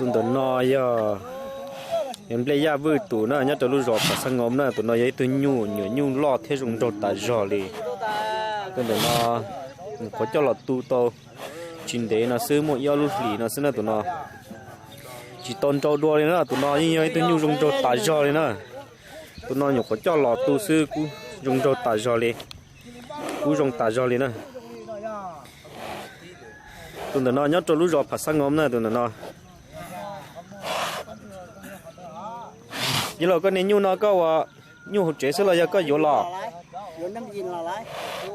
Tus ntawm no yog, yog Nplej Yaj Vwj tus na, nyob rau lub zos Phav Xab Ngom na. Tus no yog ib tug nyuj, nyuam nyuj loj thiab zoo nraug tas zog li. Tus ntawm no nyuam qhuav coj los tu tau tsis ntev no xwb, muaj ib ob lub hlis no xwb na tus no. Tsis tau nrau dua li na, tus no yeej yog ib tug nyuj zoo nraug tas zog li na. Tus no nyuam qhuav coj los tu xwb, kub zoo nraug tas zog li, kub zoo tas zog li na. Tus ntawm no nyob rau lub zos Phav Xab Ngom na, tus ntawm no. Yog los koj niag nyuj no koj ua nyuj hauv tsev xwb los yog koj yuav los?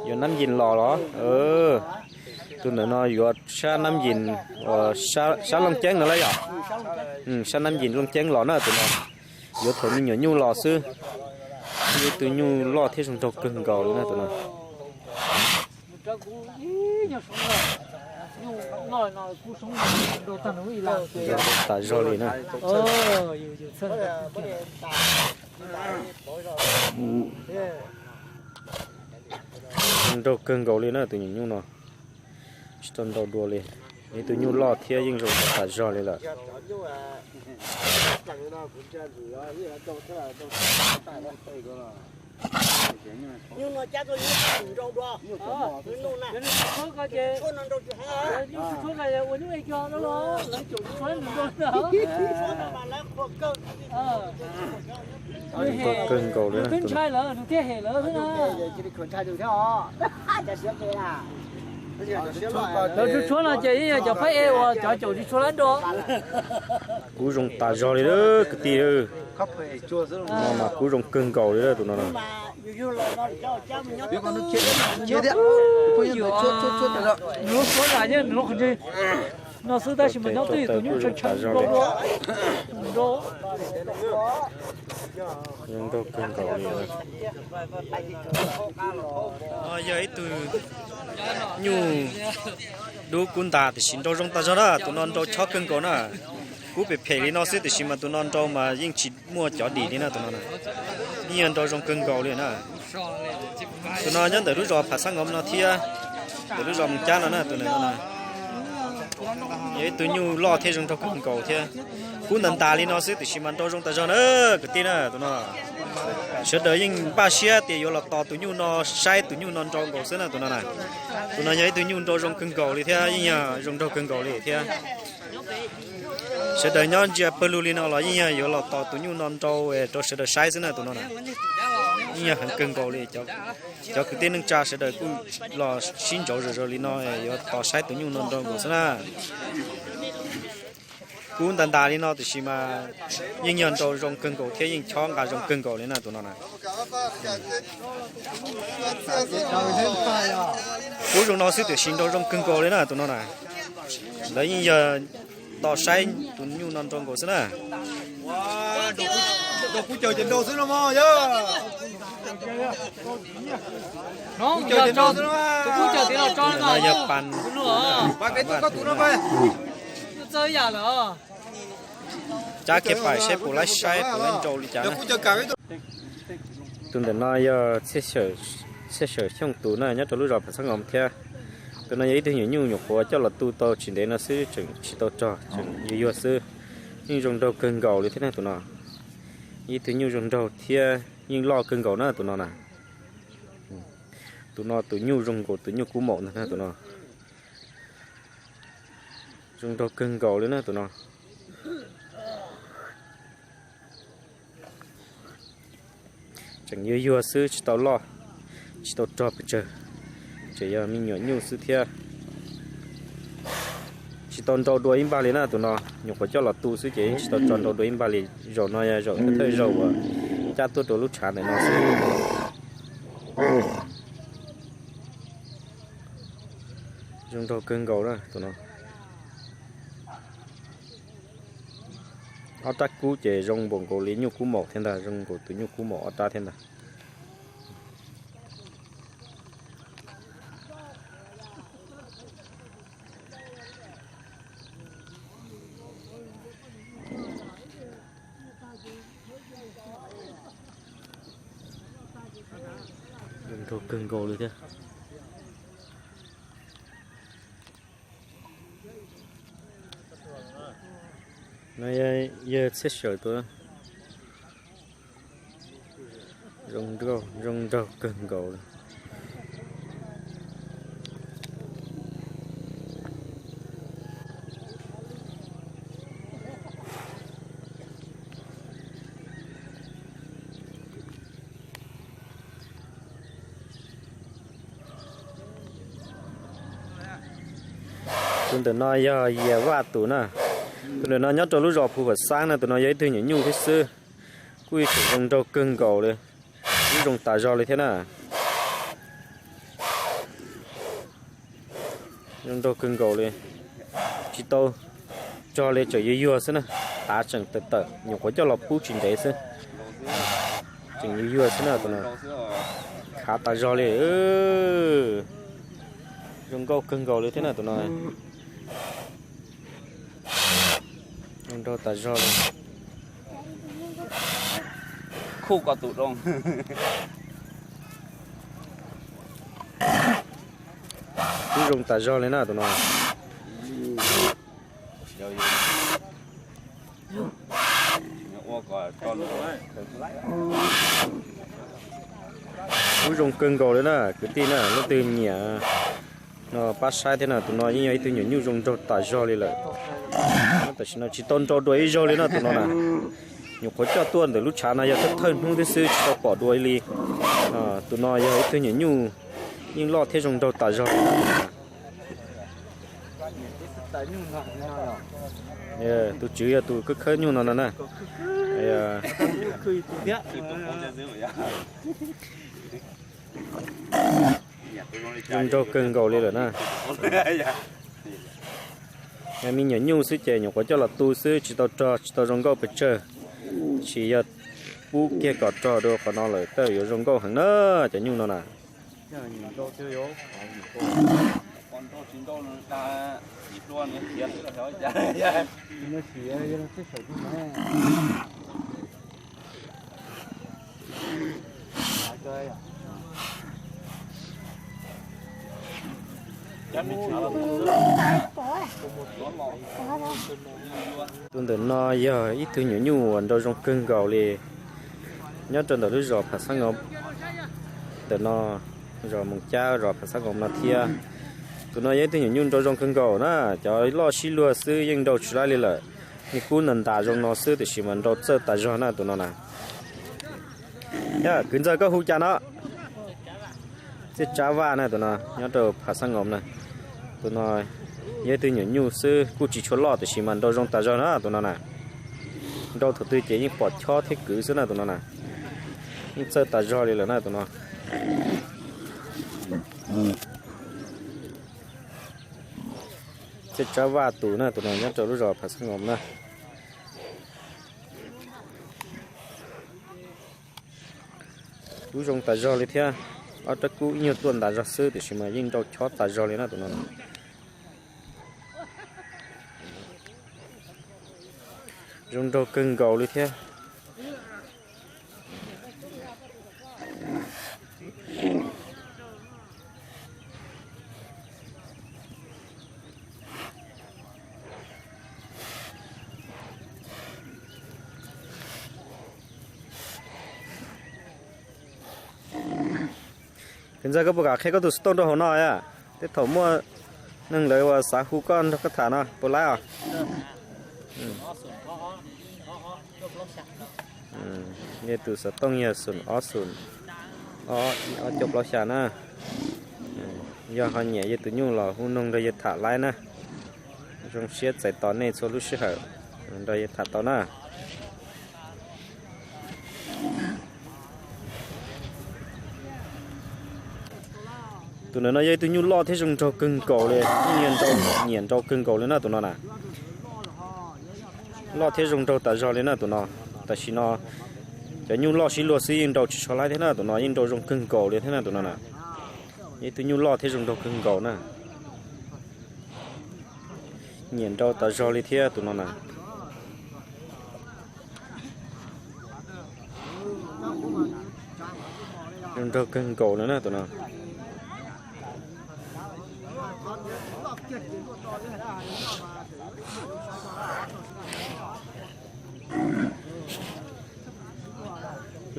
Yuav Nam Yim los los? Tus ntawm no yuav sab Nam Yim, sab Looj Ceeb no lawm yom? Sab Nam Yim Looj Ceeb los na tus no. Yuav thaum me nyuam nyuj los xwb. Ib tug nyuj loj thiab zoo nraug kawg nkaus li na tus no. Tas zog li na. Zoo nraug kawg nkaus li na tus nyuam nyuj no. Tsis tau nrau dua li. Ib tug nyuj loj thiab yeej zoo tas zog li lawm. Zoo nraug kawg nkaus li na tus no. Cov tshuab tshuab no ces yeej yog cov phab ej uas cov caum tsis tshua lab nrau. Kub zoo tas zog li kwv tij. Mas kub zoo kawg nkaus li tus no. Nws lub suab zam yeej nws lub qhov ntswg no xwb tab sis mas nyob twj ywm tus nyuj tshee tshee nrau dua. Zoo nraug kawg nkaus li. No yog ib tug nyuj dub kub ntag tiam sis nrau zoo tas zog na, tus no nrau chob kawg nkaus na. Kub phem phem li no xwb tiam sis mas tus no nrau mas yeej tsis muaj cov dim li na tus no. Yeej yog nrau zoo kawg nkaus li na. Tus no nyob ntawm lub zos Phav Xab Ngom no thiab, ntawm lub zos Moos Cab no na tus no. Yog ib tug nyuj loj thiab zoo nraug kawg nkaus thiab. Kub ntas ntas li no xwb tiam sis mas nrau zoo tas zog na kwv tij na tus no. Sawv daws yeej npaj siab tias yuav los tos tus nyuj no saib tus nyuj no nrau nkaus xwb na tus no na. Tus no yog ib tug nyuj nrau zoo kawg nkaus li thiab yeej yog zoo nraug kawg nkaus li thiab. Sawv daws nyob ntsia pawg lug li no los yeej yog yuav los tos tus nyuj no nrau rau sawv daws saib xwb na tus no na. Yeej yog heev kawg nkaus li. Cov kwv tij neej tsa sawv daws kuj los sib ntsauv zom zaws li no yuav tos saib tus nyuj no nrau nkaus xwb na. Kub ntas ntas li no tiam sis mas yeej yog nrau zoo kawg nkaus thiab yeej chob nqa zoo kawg nkaus li na tus no na. Kub zoo no xwb tiam sis nrau zoo kawg nkaus li na tus no na. Lawv yeej yog tos saib tus nyuj no nrau nkaus xwb na. Yog pas cab kiag pais saib puas laib saib puas laib nrau li cas na. Tus ntawm no yog Txhiaj Xyawm Xyooj tus na nyob rau lub zos Phav Xab Ngom thiab. Tus no yog ib tug nyuam nyuj nyuam qhuav coj los tu tau tsis ntev no xwb tseem tsis tau rog tseem yuag yuag xwb. Yeej zoo nraug kawg nkaus li thiab na tus no. Ib tug nyuj zoo nraug thiab yeej loj kawg nkaus na tus no na. Tus no tus nyuj zoo nkaus tus nyuj kub maum ntag na tus no. Zoo nraug kawg nkaus li na tus no. Tseem yuag yuag xwb tsis tau loj, tsis tau rog pes tsawg, tseem yog me nyuam nyuj xwb thiab. Tsis tau nrau dua ib npag li na tus no, nyuam qhuav coj los tu xwb ces yeej tsis tau tso nrau dua ib npag li. Zaum no yog zaum thawj zaug uas cab tuaj rau lub tshav ntawm no xwb. Zoo nraug kawg nkaus na tus no. Ob rab kub ces zoo npaum nkaus li nyuj kub maum thiab ntag, zoo nkaus tus nyuj kub maum ob rab thiab ntag. Zoo nraug kawg nkaus li thiab. No yog txhiab sawm tus. Zoo nraug, zoo nraug kawg nkaus li. Tus ntawm no yog Yias Vaj tus na. Tus ntawm no nyob rau lub zos Phu Vam Xab na, tus no yog ib tug nyuam nyuj thiab xwb. Kuj ib tug zoo nraug kawg nkaus li, kuj zoo tas zog li thiab na. Zoo nraug kawg nkaus li, tsis tau rog li, tseem yuag yuag xwb na. Tav tseem tawm tawm, nyuam qhuav coj los pub tsis ntev xwb. Tseem yuag yuag xwb na tus no. Khav tas zog li. Zoo nkauj kawg nkaus li thiab na tus no. Zoo nraug tas zog li. Kuj zoo tas zog li na tus no. Kuj zoo kawg nkaus li na kwv tij na, leej twg nyiam no pab saib thiab na, tus no yeej yog ib tug nyuam nyuj zoo nraug tas zog li lawm. Tam sim no tsis tau nrau dua ib zaug li no tus no na. Nyuam qhuav coj tuaj ntawm lub tshav no yog thawj thawj hnub thiab xwb, tsis tau pom dua li. Tus no yog ib tug nyuam nyuj yeej loj thiab zoo nraug tas zog. Tus tswv yog tus khawb khawb nyuj no no na. Zoo nraug kawg nkaus li lawm na. Yog me nyuam nyuj xwb ces nyuam qhuav coj los tu xwb, tsis tau rog, tsis tau zoo nkauj pes tsawg. Tab sis yog pub kiag kom rog dua qhov no lawm tej yuav zoo nkauj heev na, cov nyuj no na. Tus ntawm no yog ib tug nyuam nyuj uas nrau zoo kawg nkaus li, nyob rau ntawm lub zos Phav Xab Ngom ntawm no, zos Moos Cab, zos Phav Xab Ngom no thiab. Tus no yog ib tug nyuam nyuj nrau zoo kawg nkaus na, cov loj sib luag xwb yeej nrau tsis laib li lawm. Nws kub ntas ntas zoo no xwb tiam sis mas nrau txawj tas zog na tus no na. Yog kwv ntxawg koj hu cas no? Txiaj Tsab Vaj na tus no, nyob rau Phav Xab Ngom na. Tus no yog ib tug nyuam nyuj xwb kuj tsis tshua loj tiam sis mas nrau zoo tas zog na tus no na. Nrau thaum twg ces yeej pom chob thiab kwv xwb na tus no na. Yeej txawj tas zog li lawm na tus no. Txiaj Tsab Vaj tus na, tus no nyob rau lub zos Phav Xab Ngom na. Kub zoo tas zog li thiab. Ob rab kub ib nyuag tuaj ntas zog xwb tiam sis mas yeej nrau chob tas zog li na tus no. Zoo nraug kawg nkaus li thiab. Kwv ntxawg, koj puas kam qhia koj tus xov tooj rau hauv no a? Tej thaum muaj neeg lawv uas xav hu koj nrog koj tham no puas laib os? Yog tus xov tooj yog xoom ob xoom ob ib ob cuaj plaub xya na. Yog ho nyiam yog tus nyuj los hu noog nrog yawg tham laib na. Zoo siab txais tos nej txhua lub sij hawm, nrog yawg tham tau na. Tus ntawm no yog ib tug nyuj loj thiab zoo nraug kawg nkaus li, nyiam nrau kawg nkaus li na tus no na. Loj thiab zoo nraug tas zog li na tus no. Tam sim no cov nyuj loj sib luag xwb yeej nrau tsis tshua laib thiab na tus no, yeej nrau zoo kawg nkaus li thiab na tus no na. Ib tug nyuj loj thiab zoo nraug kawg nkaus na. Nyiam nrau tas zog li thiab tus no na. Zoo nraug kawg nkaus li na tus no.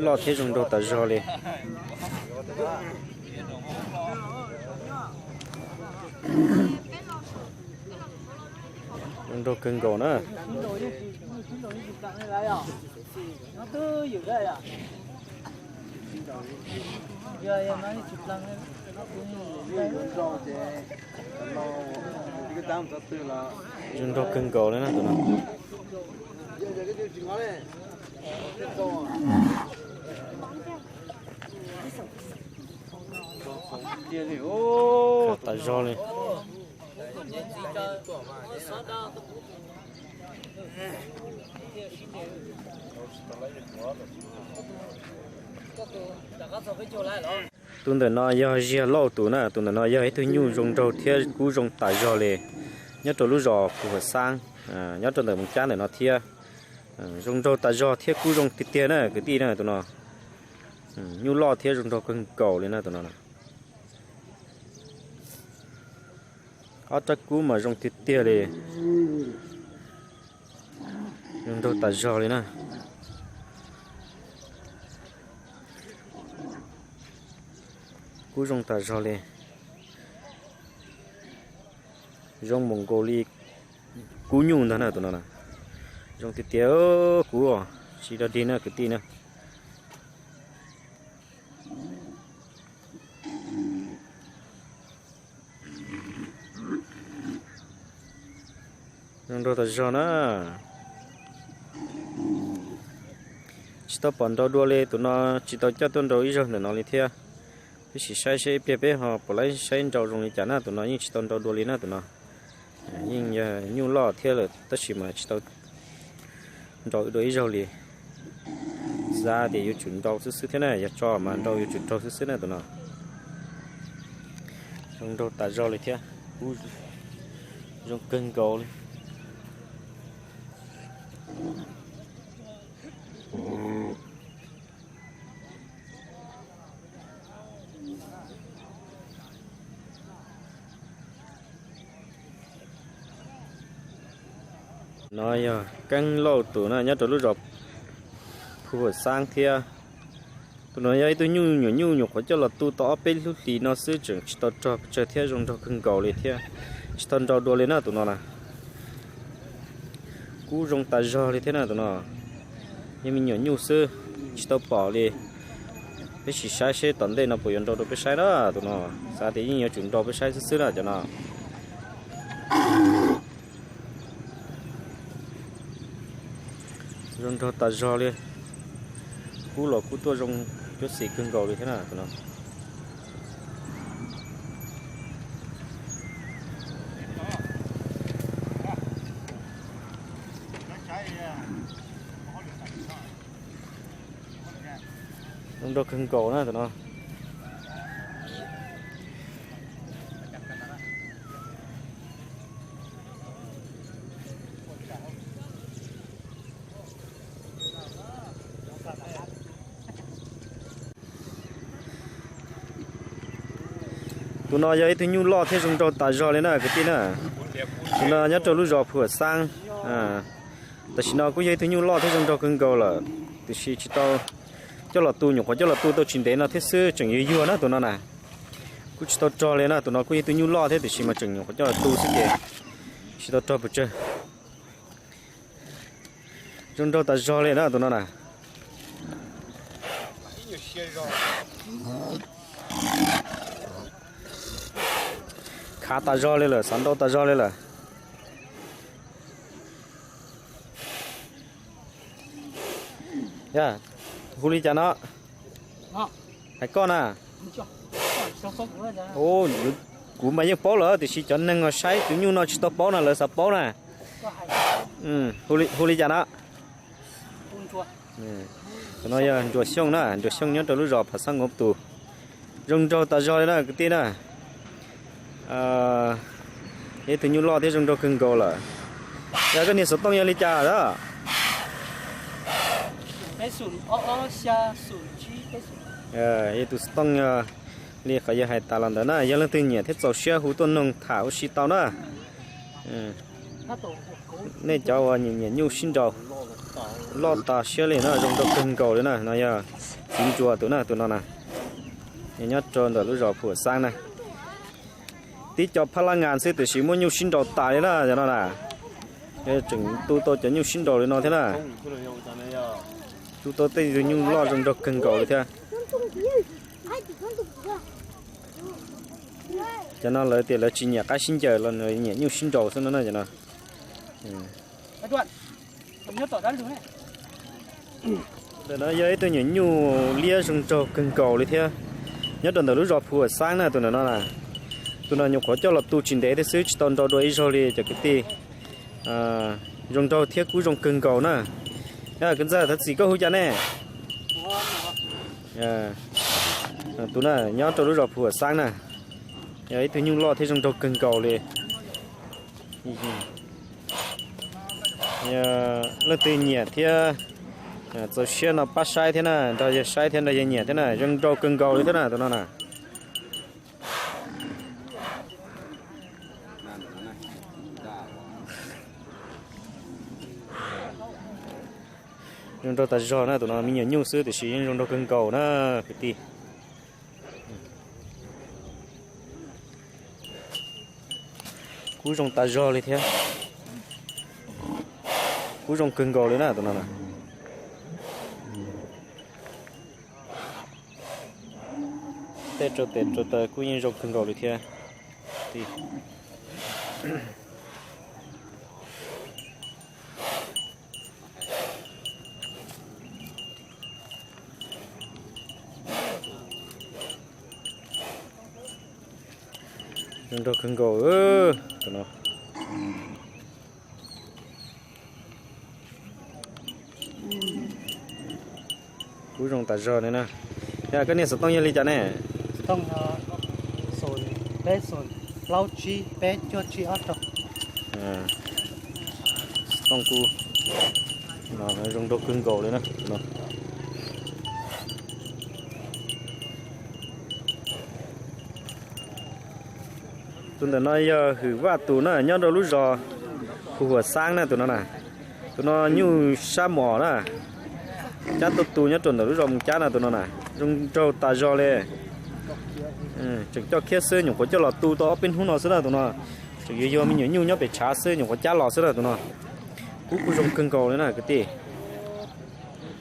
Loj thiab zoo nraug tas zog li. Zoo nraug kawg nkaus na. Zoo nraug kawg nkaus li na tus no. Khav tas zog li. Tus ntawm no yog Ziag Lauj tus na, tus ntawm no yog ib tug nyuj zoo nraug thiab kub zoo tas zog li, nyob rau lub zos Phu Huam Xaab, nyob rau ntawm Moos Cab ntawm no thiab. Zoo nraug tas zog thiab kub zoo tiag tiag na kwv tij na tus no. Nyuj loj thiab zoo nraug kawg nkaus li na tus no. Ob rab kub mas zoo tiag tiag li. Zoo nraug tas zog li na. Kub zoo tas zog li. Zoo mus nkaus li kub nyuj ntag na tus no. Zoo tiag tiag kub, tsis dog dig na kwv tij na. Zoo nraug tas zog na. Tsis tau pom nrau dua li tus no, tsis tau coj tuaj nrau ib zaug ntawm no li thiab. Peb sim saib seb ib pliag peb ho puas laib saib nrau zoo li cas na tus no, yeej tsis tau nrau dua li na tus no. Yeej yog nyuj loj thiab lawm tab sis mas tsis tau nrau dua ib zaug li. Xav tias yuav tsum nrau xwb xwb thiab na, yog tso mas nrau yuav tsum raug xwb xwb na tus no. Zoo nraug tas zog li thiab, kub zoo kawg nkaus li. No yog Keeb Lauj tus na, nyob rau lub zos Phu Huam Xaab thiab. Tus no yog ib tug nyuj nyuam nyuj nyuam qhuav coj los tu tau ob peb lub hlis no xwb, tseem tsis tau rog pes tsawg thiab, zoo nraug kawg nkaus li thiab. Tsis tau nrau dua li na tus no na. Kub zoo tas zog li thiab na tus no. Yog me nyuam nyuj xwb, tsis tau pom li. Peb sim saib seb tom ntej no puas yuav nrau rau peb saib na tus no. Xav tias yeej yuav tsum nrau peb saib xwb xwb na cov no. Zoo nraug tas zog li. Kub los kub tuaj zoo cuab xim kawg nkaus li thiab na tus no. Zoo nraug kawg nkaus na tus no. Tus no yog ib tug nyuj loj thiab zoo nraug tas zog li na kwv tij na. Tus no nyob rau lub zos Phu Huam Xaab. Tam sim no kuj yog ib tug nyuj loj thiab zoo nraug kawg nkaus lawm, tiam sis tsis tau coj los tu, nyuam qhuav coj los tu tau tsis ntev no thiab xwb, tseem yuag yuag na tus no na. Kuj tsis tau rog li na, tus no kuj yog ib tug nyuj loj thiab tiam sis mas tseem nyuam qhuav coj los tu xwb ces tsis tau rog pes tsawg. Zoo nraug tas zog li na tus no na. Khav tas zog li lawm, xav nrau tas zog li lawm. Yog, hu li cas no? Hais koj na. Kuv mas yeej paub lawm tiam sis cov neeg uas saib tus nyuj no tsis tau paub na, lawv xav paub na. Hu li cas no? Tus no yog Nruas Xyooj na, Nruas Xyooj nyob rau lub zos Phav Xab Nkoos Tus. Zoo nraug tas zog li na kwv tij na. Ib tug nyuj loj thiab zoo nraug kawg nkaus lawm. Yog koj niag xov tooj yog li cas a? Tus xov tooj li qhov yog hais tas los ntawd na, yog leej twg nyiam thiab txaus siab hu tuaj noog tham ua si tau na. Nej cov uas nyiam nyiam nyuj sib nraus, loj tas siab li no, zoo nraug kawg nkaus li na, no yog Txiv Ntsuas tus na, tus no na, nyob rau ntawm lub zos Phu Xab na. Tib co phab lab ngas xwb tiam sis muaj nyuj sib nraus tas li na cov no na. Tseem tu tau cov nyuj sib nraus li no thiab na. Tu tau tej nyuj loj zoo nraug kawg nkaus li thiab. Cov no lawv tias lawv tsis nyiam qab sib ncaws los nyiam nyuj sib nraus xwb no na cov no. Ntawm no yog ib tug nyuam nyuj liab zoo nraug kawg nkaus li thiab. Nyob rau ntawm lub zos Phu Xab na tus ntawm no na. Tus no nyuam qhuav coj los tu tsis ntev thiab xwb tsis tau nrau dua ib zaug li cov kwv tij. Zoo nraug thiab kub zoo kawg nkaus na. Kwv ntxawg, thov txim, koj hu cas ne? Tus na nyob rau lub zos Phu Xab na, yog ib tug nyuj loj thiab zoo nraug kawg nkaus li. Leej twg nyiam thiab txaus siab no pab saib thiab na, nrog yawg saib thiab nrog yawg nyiam thiab na, zoo nraug kawg nkaus li thiab na tus no na. Zoo nraug tas zog na, tus no me nyuam nyuj xwb tiam sis yeej zoo nraug kawg nkaus na kwv tij. Kub zoo tas zog li thiab. Kub zoo kawg nkaus li na tus no na. Tej rau tes rau taw kuj yeej zoo kawg nkaus li thiab. Zoo nraug kawg nkaus tus no. Kub zoo tas zog li na. Yog koj niag xov tooj yog li cas ne? Xov tooj, peb xoom plaub tsib peb cuaj tsib ob rau. Xov tooj kuj zoo nraug kawg nkaus li na. Tus ntawm no yog Hwm Vaj tus na, nyob rau lub zos Hu Huas Xaab na tus no na. Tus no nyuj sab mos na, cab tuaj tu nyob rau ntawm lub zos Mus Cab na tus no na. Zoo nraug tas zog li. Tseem coj khiab xwb, nyuam qhuav coj los tu tau ob peb hnub no xwb na tus no. Tseem yuag yuag me nyuam nyuj nyob pem tshav xwb, nyuam qhuav cab los xwb na tus no. Kub kuj zoo kawg nkaus li na kwv tij.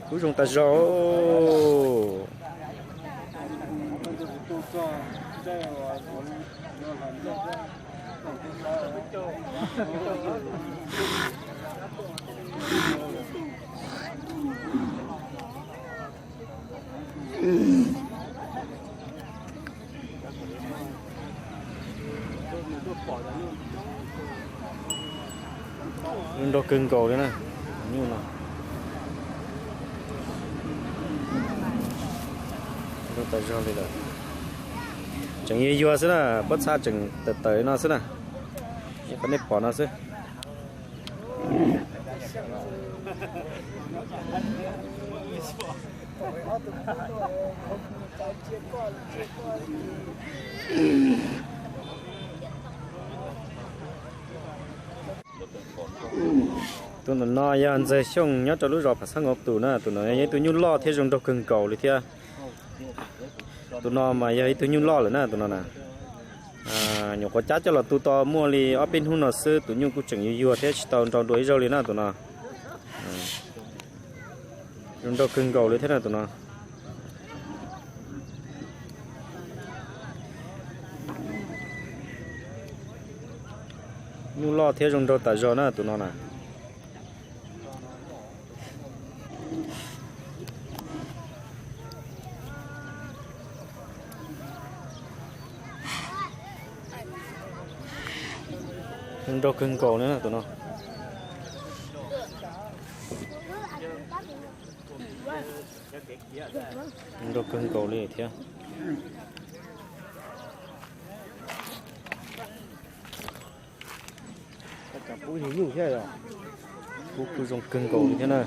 Kub zoo tas zog. Zoo nraug kawg nkaus li na. Nyuj no zoo tas zog li lawm. Tseem yuag yuag xwb na, pob txha tseem tawm tawm no xwb na. Qhov nej pom no xwb. Tus ntawm no yog Ntxawg Xyooj nyob rau lub zos Phav Xab Nkaus Tus na, tus no yog ib tug nyuj loj thiab zoo nraug kawg nkaus li thiab. Tus no mas yog ib tug nyuj loj lawm na tus no na. Nyuam qhuav cab coj los tu tau muaj li ob peb hnub no xwb, tus nyuj kuj tseem yuag yuag thiab tsis tau nrau dua ib zaug li na tus no. Zoo nraug kawg nkaus li thiab na tus no. Nyuj loj thiab zoo nraug tas zog na tus no na. Zoo nraug kawg nkaus li na tus no. Zoo nraug kawg nkaus li thiab. Pub nyuj thiab, pub kuj zoo kawg nkaus li thiab na.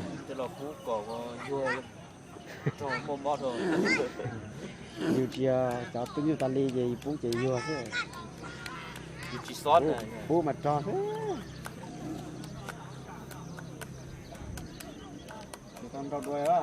Yus tsis yog cov pub nyuj tas li ces yus pub ces yuag xwb. Pub mas rog xwb. Tau nrau dua.